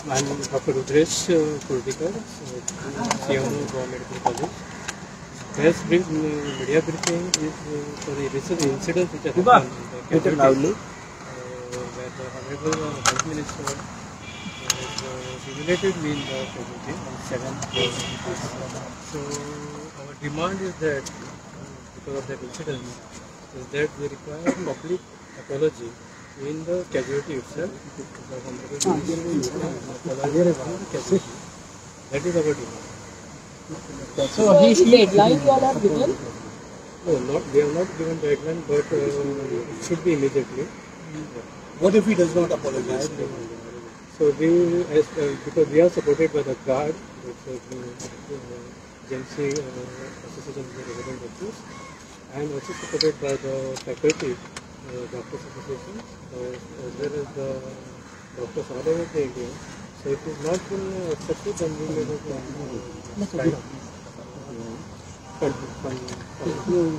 I am Dr. Rudresh Kurdikar, CMO Goa Medical College. Press brief, media briefing is for the recent incident which happened in the casualty, where the Honorable Health Minister has humiliated me in the casualty on 7th. So our demand is that, because of that incident, is that we require public apology in the casualty itself. The Honorable Minister apology casualty. That is our demand. So, any deadline you all have given? No, not, we have not given deadline, but it should be immediately. Yeah. What if he does not apologize? So we, as because we are supported by the GUARD, which is the GMC Association of the Resident Doctors, and also supported by the faculty, Doctors Association, as well as the doctors all over the India. So if it is not been accepted, then we may not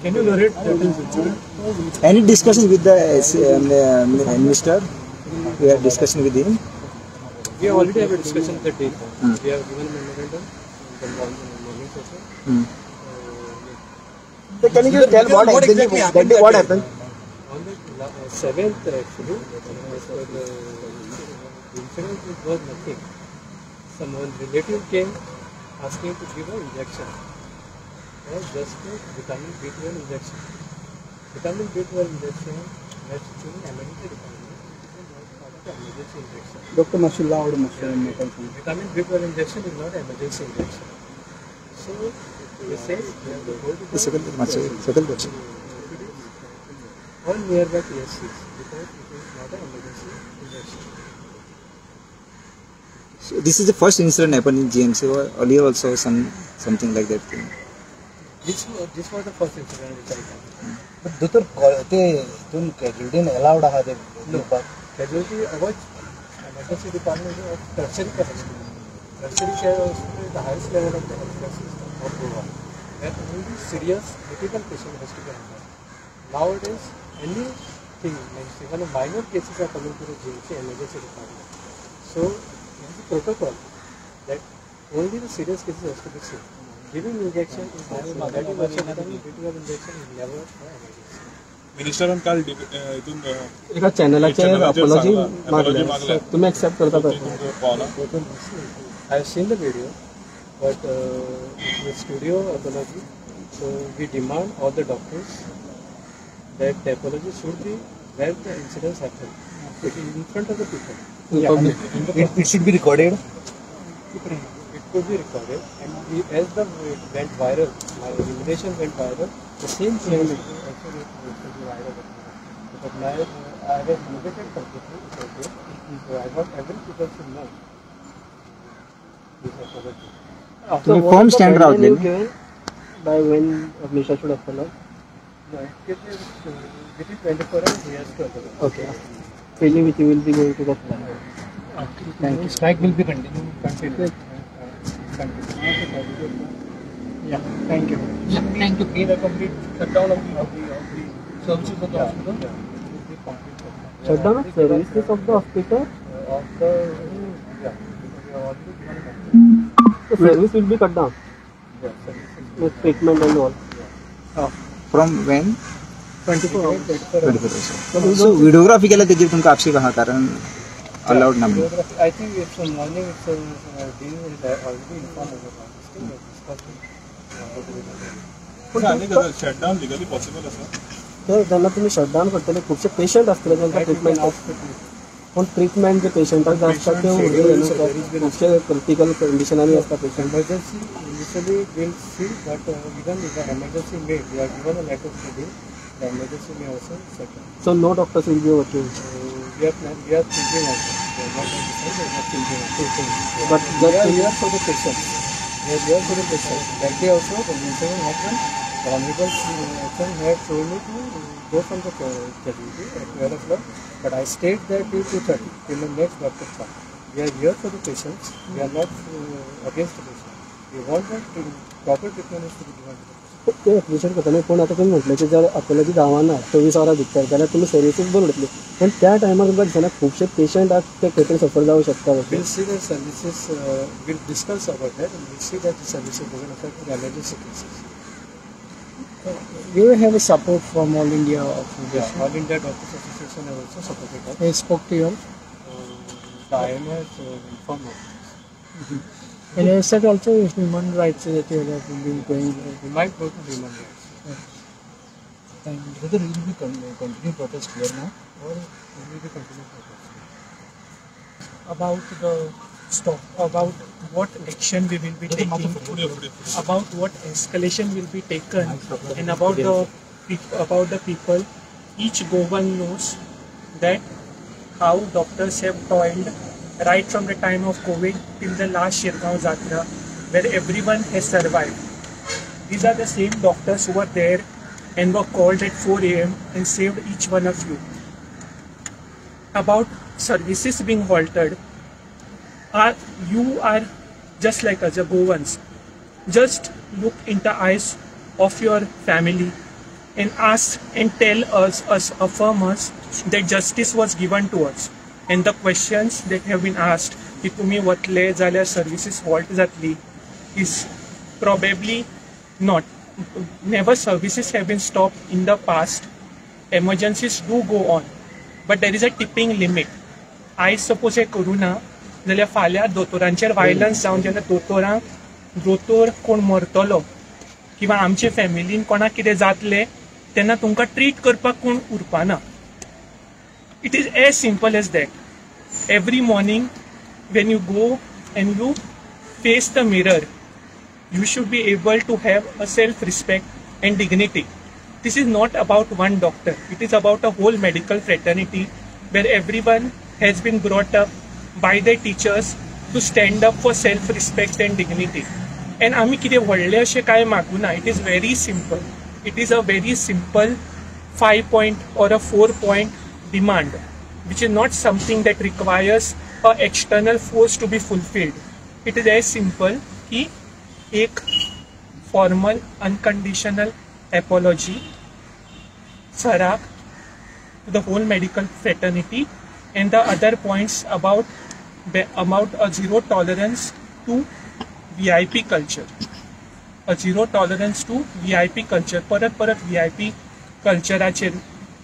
Can you narrate that incident? Any discussion with the minister? We are discussing with him. We already have a discussion with the dean. We have given memorandum in the morning also. So can you just tell what exactly happened? What happened? On the 7th actually, as per the incident, it was nothing. Someone relative came asking to give an injection. Or just a vitamin B12 injection. Vitamin B12 injection has to be emergency department. It is not part of the emergency injection. Doctor Mashullah or yeah. Vitamin B12 injection is not an emergency injection. So we say we have to go to the or nearby PSCs because it is not an emergency injection. So this is the first incident happened in GMC, or earlier also something like that thing. This was the first incident which I had. But doctor, ते तुम casualty allowed आहा ते? No, casualty our emergency department is of tertiary care hospital. Tertiary care hospital is the highest level of the healthcare system of Goa, where only serious critical patient has to be handled. Nowadays, anything, like even minor cases are coming to the GMC emergency department. So it is a protocol that only the serious cases has to be seen. Giving injection is never, that is also vitamin B12 injection is never an emergency. मिनिस्टरान काल एका चॅनलाचेर apology मागल्या, तुम्ही accept करता? I have seen the video, but with studio apology, so we demand all the doctors that the apology should be where the incidents happen, in front of the people. Yeah. It should be recorded. It could be recorded, and we, as the it went viral, my invitation went viral. The same thing actually it could be viral. Because my I was motivated completely. It's okay. So I want every people to know this apology. So form stand रावतले by when Misha should apologize? No, it is within 24 hours he has to apologize. Okay. Failing which you will be going to the flag. Okay. Thank you. Strike will be continued. Continue. Yeah, thank you. Yeah, thank you. Be the complete shutdown of the services of the hospital. Yeah. Shutdown of services of the hospital? Of the yeah. The service will be cut down. Yeah, services. With treatment and all. Yeah. From when? 24 hours. 24 hours. So videography केला तेजेर तुमकां आक्षेप आहा कारण allowed ना? I think it's morning, it's dean is already informed about this thing. Shutdown legally possible आसा? तर जेन्ना तुमी शटडावन करतले खुबशे पेशंट आसतले तांकां ट्रिटमेंट, पूण ट्रिटमेंट जे पेशंटाक जाय आसता ते उरले न्हू, खुबशे क्रिटिकल कंडिशनांनी आसता patient. Emergency initially will see, but even if the emergency may, we are given a letter to dean, the emergency may also settle. So no doctors will be working? We are thinking also. We are not decided, we are thinking also. But we are here for the patients. We are here for the patients. That day also, the incident happened. The Honorable HM had told me to go from the casualty at 12 o'clock, but I stayed there till 2:30, till the next doctor come. We are here for the patients. We are not against the patients. We want that proper treatment is to be given to the patients. ते appreciate करता न्ही. पूण आतां तुमी म्हटलें की जर apology गावना 24 वरां भितर जाल्यार तुमी सर्विसीस बंद उरतली, पूण त्या टायमार तुमकां दिसना खुबशे पेशंट आसा ते खंय तरी सफर जावंक शकता. We'll see the services, we'll discuss about that and we'll see that the services doesn't affect the emergency cases. You have a support from All India Federation. Yeah, All India Doctors Association has also supported us. They spoke to you? The IMA has informed us. And you said also human rights that you have been going. We might go to human rights. Yeah. Thank you. Whether it will be continue protest here now or it will be continue protest. About the stop, about what action we will be taking, about what escalation will be taken, and about the people. Each Goan knows that how doctors have toiled right from the time of COVID till the last Shirgaon Jatra, where everyone has survived. These are the same doctors who were there and were called at 4 a.m. and saved each one of you. About services being halted, you are just like us, the Goans. Just look in the eyes of your family and ask and tell us, affirm us that justice was given to us. And the questions that have been asked, ki tumi vatle जाल्यार services halt जातली, is probably not. Never services have been stopped in the past. Emergencies do go on, but there is a tipping limit. I suppose हे करूं ना जाल्यार फाल्यां दोतोरांचेर violence जावन जेन्ना दोतोर कोण मरतलो किंवा आमचे फॅमिलीन कोणाक कितें जातलें तेन्ना तुमकां ट्रीट करपाक कोण उरपाना. It is as simple as that. Every morning when you go and you face the mirror, you should be able to have a self-respect and dignity. This is not about one doctor. It is about a whole medical fraternity where everyone has been brought up by their teachers to stand up for self-respect and dignity. And आमी कितें व्हडलें अशें कांय मागूं ना. It is very simple. It is a very simple 5-point or a 4-point demand, which is not something that requires an external force to be fulfilled. It is as simple ki ek formal unconditional apology sarak to the whole medical fraternity, and the other points about a zero tolerance to VIP culture. A zero tolerance to VIP culture. Parat parat VIP culture acher.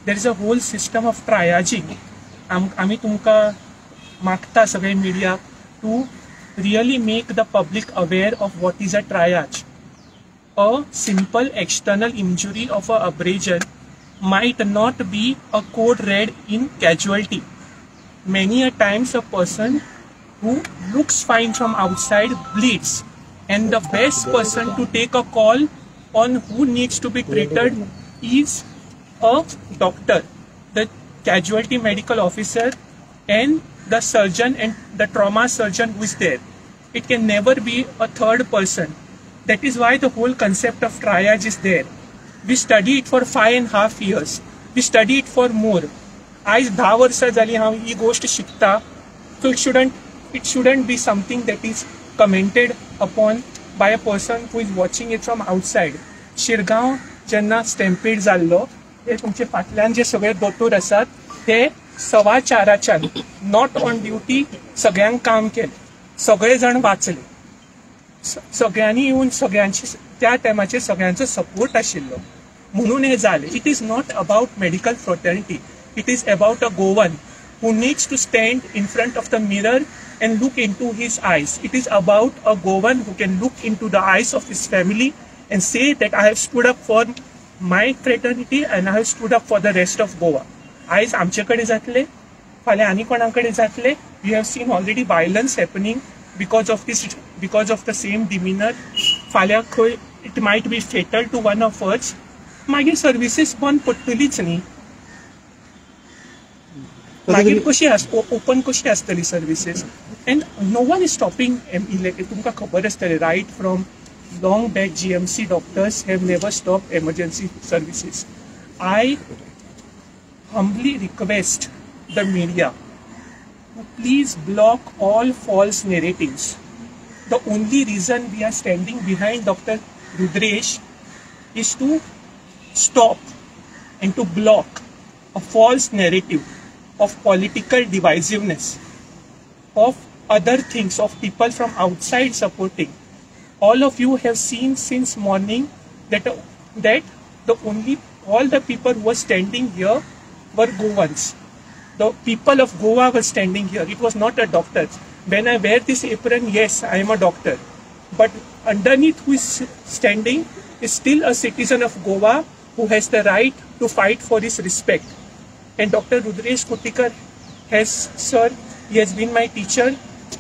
There is a whole system of triaging. आमी तुमकां मागता सगळे media to really make the public aware of what is a triage. A simple external injury of a abrasion might not be a code red in casualty. Many a times a person who looks fine from outside bleeds, and the best person to take a call on who needs to be treated is a doctor, the casualty medical officer, and the surgeon and the trauma surgeon who is there. It can never be a third person. That is why the whole concept of triage is there. We study it for 5.5 years. We study it for more. आयज 10 वर्सां जाली हांव ही गोष्ट शिकता. So it shouldn't be something that is commented upon by a person who is watching it from outside. Shirgaon जेन्ना स्टॅम्पीड जाल्लो, ते तुमचे फाटल्यान जे सगळे दोतोर आसात ते 4:15 not on duty सगळ्यांक काम केलें, सगळे जाण वाचले, सगळ्यांनी येवन सगळ्यांची त्या टायमाचेर सगळ्यांचो सपोर्ट आशिल्लो म्हणून हें जालें. It is not about medical fraternity. It is about a Goan who needs to stand in front of the mirror and look into his eyes. It is about a Goan who can look into the eyes of his family and say that I have stood up for my fraternity and I have stood up for the rest of Goa. आयज आमचे कडेन जातले, फाल्यां आनी कोणा कडेन जातले. We have seen already violence happening because of this, because of the same demeanor. फाल्यां खंय it might be fatal to one of us. मागीर सर्विसीस बंद पडटलीच न्ही. मागीर कशी ओपन कशी आसतली services? And no one is stopping. तुमकां खबर आसतलें, right from long back GMC doctors have never stop emergency services. I humbly request the media to please block all false narratives. The only reason we are standing behind Dr. Rudresh is to stop and to block a false narrative of political divisiveness, of other things, of people from outside supporting. All of you have seen since morning that the only all the people who were standing here were Goans. The people of Goa were standing here. It was not a doctor. When I wear this apron, yes, I am a doctor. But underneath who is standing is still a citizen of Goa who has the right to fight for his respect. And Dr. Rudresh Kuttikar has, sir, he has been my teacher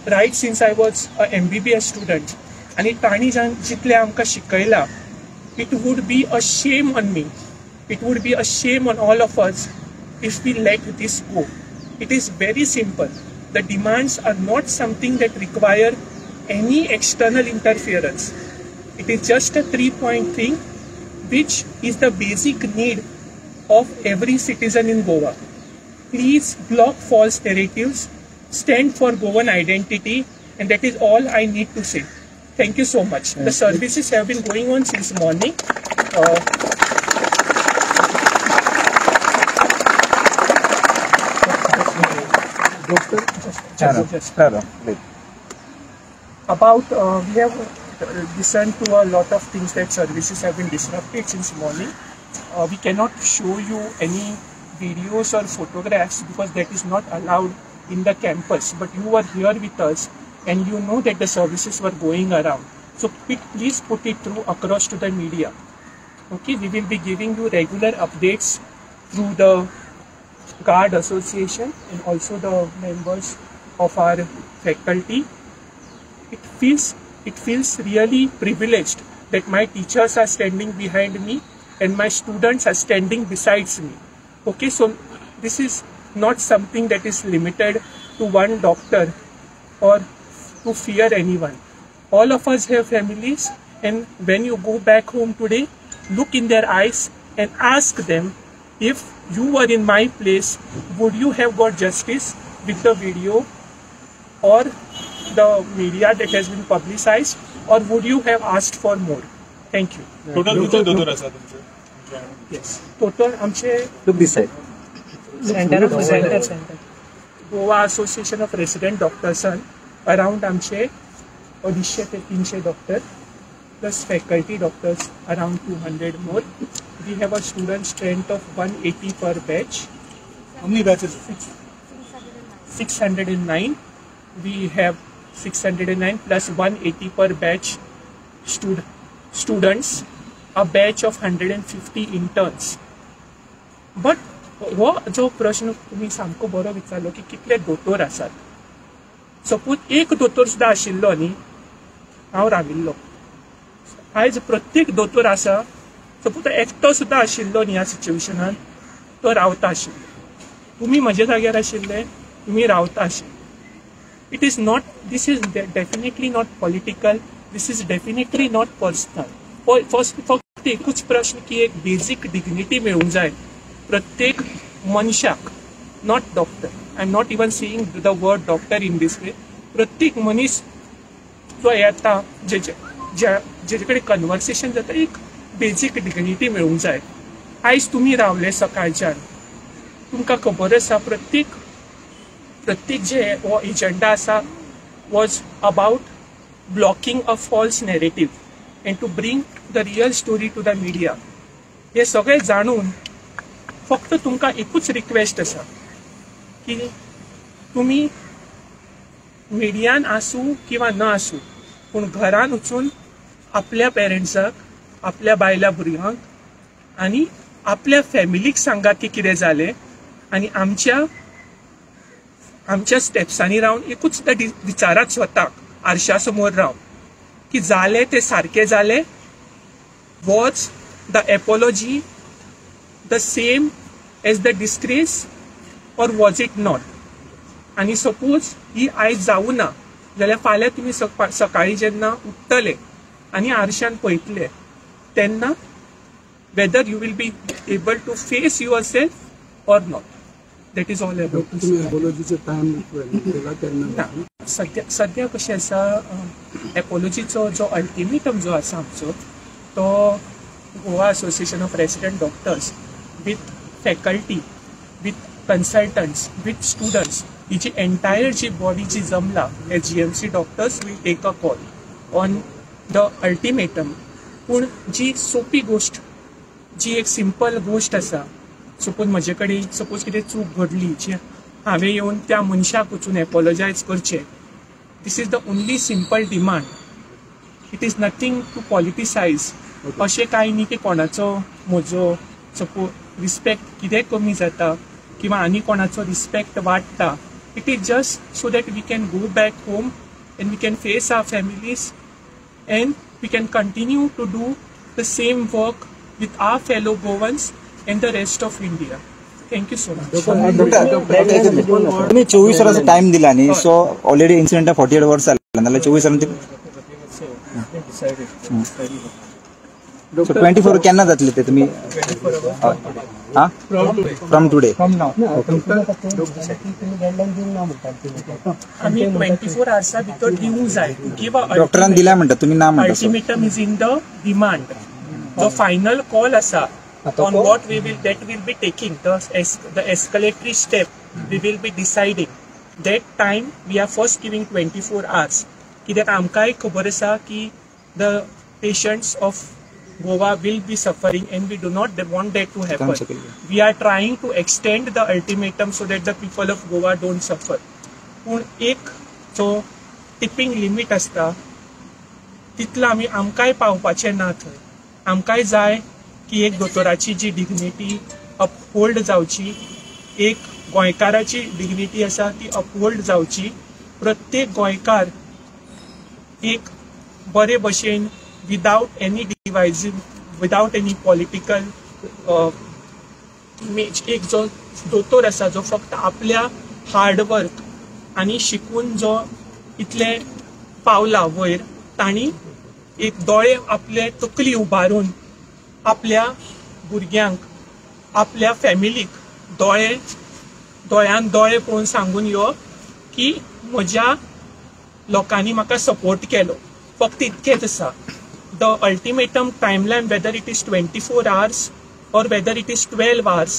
right since I was a MBBS student. And ताणी जितले आमकां शिकयला, it would be a shame on me. It would be a shame on all of us if we let this go. It is very simple. The demands are not something that require any external interference. It is just a 3-point thing, which is the basic need of every citizen in Goa. Please block false narratives, stand for Goan identity, and that is all I need to say. Thank you so much. The services have been going on since morning. Just about we have listened to a lot of things that services have been disrupted since morning. We cannot show you any videos or photographs because that is not allowed in the campus. But you were here with us and you know that the services were going around. So please put it through across to the media. Okay, we will be giving you regular updates through the Guard Association and also the members of our faculty. It feels really privileged that my teachers are standing behind me and my students are standing besides me. Okay, so this is not something that is limited to one doctor or to fear anyone. All of us have families, and when you go back home today, look in their eyes and ask them, if you were in my place, would you have got justice with the video or the media that has been publicized, or would you have asked for more? Thank you. Total कितने doctor? Yes. Total आमचे look this side. Center. Goa Association of Resident Doctors around आमचे 250 ते 300 doctor plus faculty doctors around 200 more. We have a student strength of 180 per batch. How many batches? 609. We have 609 plus 180 per batch students, a batch of 150 interns. But हो जो प्रश्न तुम्ही सामको बरो विचारलो की कितले दोतोर आसात. सपोज एक दोतोर सुद्दां आशिल्लो न्ही, हांव राविल्लो. आयज प्रत्येक दोतोर आसा, सपोज एकटो सुद्दां आशिल्लो न्ही ह्या सिच्युएशनान, तो रावता आशिल्लो. तुमी म्हज्या जाग्यार आशिल्ले, तुमी रावता आशिल्ले. It is not, this is definitely not political, this is definitely not personal. First फक्त एकूच प्रश्न की एक बेजीक डिग्निटी मेळूंक जाय प्रत्येक मनशाक, not doctor. I am not even seeing the word doctor in this way. प्रत्येक मनीस जो येता, जेचे कडेन कन्वर्सेशन जाता, एक बेजीक डिग्निटी मेळूंक जाय. आयज तुमी रावले सकाळच्यान, तुमकां खबर आसा प्रत्येक जे हो एजेंडा आसा was about blocking a false narrative and to bring the real story to the media. हे सगळें जाणून फक्त तुमकां एकूच रिक्वेस्ट आसा की तुमी मिडियान आसूं किंवा न आसूं, पूण घरान वचून आपल्या पेरंट्साक, आपल्या बायल्या भुरग्यांक आनी आपल्या फॅमिलीक सांगात की कितें जालें, आनी आमच्या स्टेप्सांनी रावन एकूच विचारात स्वताक आरशा समोर रावन की जालें तें सारकें जालें. Was the apology the same as the disgrace or was it not? आनी सपोज ही आयज जावूं ना जाल्यार फाल्यां तुमी सकाळीं जेन्ना उठ्ठले आनी आरशान पळयतले तेन्ना whether you will be able to face yourself or not. That is all about. ना, सद्या कशें आसा, एपोलॉजीचो जो अल्टिमेटम जो आसा आमचो, तो Goa Association of Resident Doctors with faculty, with consultants, with students, he ji entire ji body जी जमला हे GMC doctors will take a call on the ultimatum. पूण जी सोपी गोश्ट, जी एक सिंपल गोश्ट आसा, सपोज म्हजे कडेन सपोज कितें चूक घडली जी हांवें येवन त्या मनशाक वचून एपोलोजायज करचें, this is the only simple demand. It is nothing to politicise. अशें कांय न्ही की कोणाचो म्हजो सपोज रिस्पेक्ट कितें कमी जाता किंवा आनी कोणाचो रिस्पेक्ट वाडटा. It is just so that we can go back home and we can face our families and we can continue to do the same work with our fellow Goans and the rest of India. Thank you so much. तुम्ही 24 वरांचो time दिला न्ही, so already incident 48 वर्स जालें, नाल्यार 24 वरां so 24 केन्ना जातले ते तुम्ही? From today. आमी 24 आवर्सा भितर दिवंक जाय. डॉक्टरान दिला म्हणटा तुम्ही ना म्हणटा. Ultimatum is in the demand. जो फायनल कॉल आसा on what we will, that will be taking the escalatory step, we will be deciding. That time we are first giving 24 hours. कित्याक आमकांय खबर आसा की the patients of Goa will be suffering and we do not want that to happen. We are trying to extend the ultimatum so that the people of Goa don't suffer. पूण एक जो tipping limit आसता तितलो आमी आमकांय पावपाचें ना थंय. आमकांय जाय की एक दोतोराची जी डिग्निटी अपहोल्ड जावची, एक गोंयकाराची डिग्निटी आसा ती अपहोल्ड जावची. प्रत्येक गोंयकार एक बरे भशेन without any divisive, without any political image, एक जो दोतोर आसा जो फक्त आपल्या हार्डवर्क आनी शिकून जो इतले पावला वयर, तांणी एक दोळे आपले तकली उबारून आपल्या भुरग्यांक, आपल्या फॅमिलीक दोळे दोळ्यान दोळे पळोवन सांगून येवप की म्हज्या लोकांनी म्हाका सपोर्ट केलो. फक्त इतकेंच आसा. The ultimatum timeline, whether it is 24 hours or whether it is 12 hours,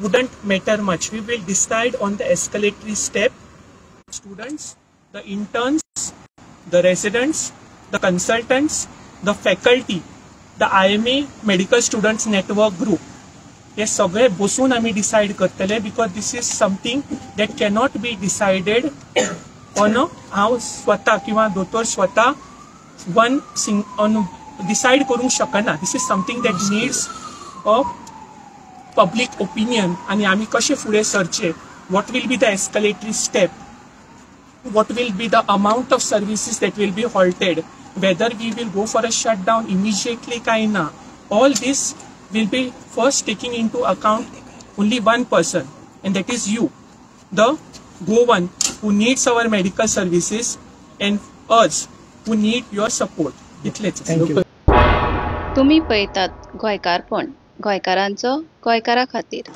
wouldn't matter much. We will decide on the escalatory step. Students, the interns, the residents, the consultants, the faculty, the IMA Medical Students Network Group, हे सगळे बसून आमी decide करतले, because this is something that cannot be decided on हांव स्वता किंवा दोतोर स्वता वन ऑन डिसायड करूंक शकना. This is something that needs a public opinion. आनी आमी कशे फुडें सरचे, what will be the escalatory step, what will be the amount of services that will be halted, whether we will go for a shutdown immediately काय ना, all this will be first taking into account only one person, and that is you, the Goan who needs our medical services and us who need your support. इतलेच. तुम्ही पळयतात गोंयकारपण, गोंयकारांचो गोंयकारा खातीर.